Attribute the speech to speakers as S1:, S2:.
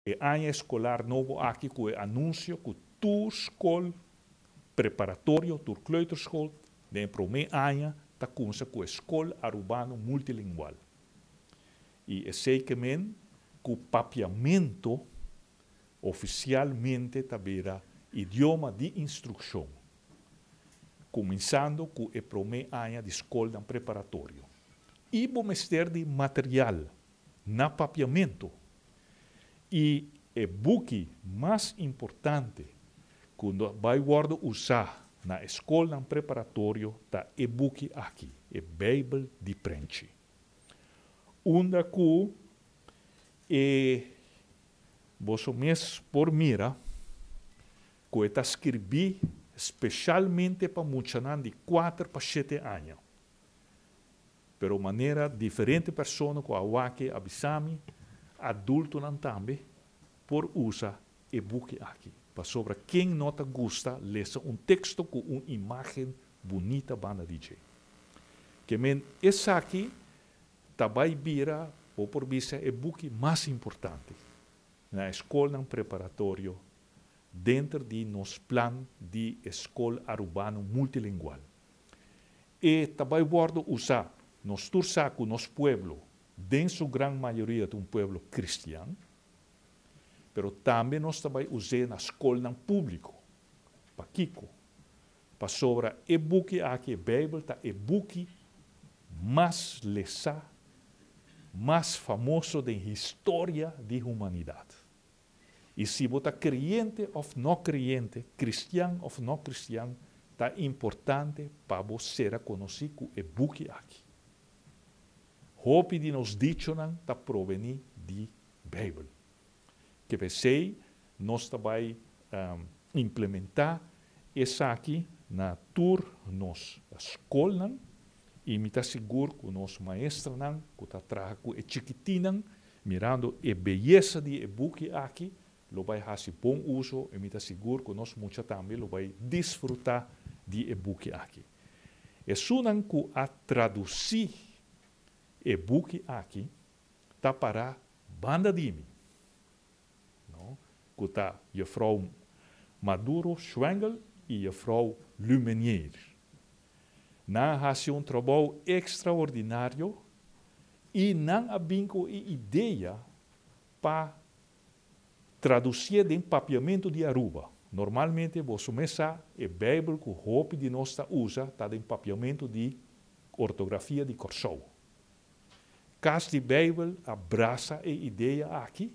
S1: E aña escolar nobo aki cu e anuncio cu tur scol preparatorio, tur kleuterschool, den prome aña ta cuminsa cu e Scol Arubano Multilingual. Y esey kemen cu Papiamento oficialmente ta bira idioma di instruccion, cuminsando cu e prome aña di scolnan preparatorio. Y bo mester di material na Papiamento. Y e buki mas importante cu lo bay wordo usa na e scolnan preparatorio ta e buki aki, e Bijbel di Prenchi. Unda cu e boso mes por mira cu e ta skirbi specialmente pa muchanan di 4 pa 7 aña. Pero manera diferente persona cu a wak e a bisa mi, adultonan tambe por usa e buki aki. Pasobra ken no ta gusta lesa un texto cu un imagen bunita banda di dje? Ke men esaki ta bay bira, bo por bisa, e buki mas importante na e scolnan preparatorio denter di nos plan di e Scol Arubano Multilingual. E ta bay wordo usa, nos tur sa cu nos pueblo den su gran mayoria ta un pueblo cristian, pero tambe nos ta bay us'e na scolnan publico. Pakico? Pasobra e buki aki, e Bijbel, ta e buki mas lesa, mas famoso den historia di humanidad. Y si bo ta creyente of no creyente, cristian of no cristian, ta importante pa bo sera conoci cu e buki aki. Hopi di nos dichonan ta proveni di Bijbel. Ke p'esey nos ta bay implementa esaki na tur nos scolnan y mi ta sigur cu nos maestranan cu ta traha cu e chikitinnan, mirando e beyesa di e buki aki, lo bay haci bon uso y mi ta sigur cu nos mucha tambe lo bay disfruta di e buki aki. Esunnan cu a traduci e buki aki ta para banda di mi, no, cu ta juffrouw Maduro Schwengel y juffrouw Lumenier. Nan a haci un trabou extraordinario y nan a bin cu e idea pa traducié den Papiamento di Aruba. Normalmente boso mes sa e Bijbel cu hopi di nos ta usa ta den Papiamento di ortografia di Corsou. Cas di Bijbel a brasa e idea aki.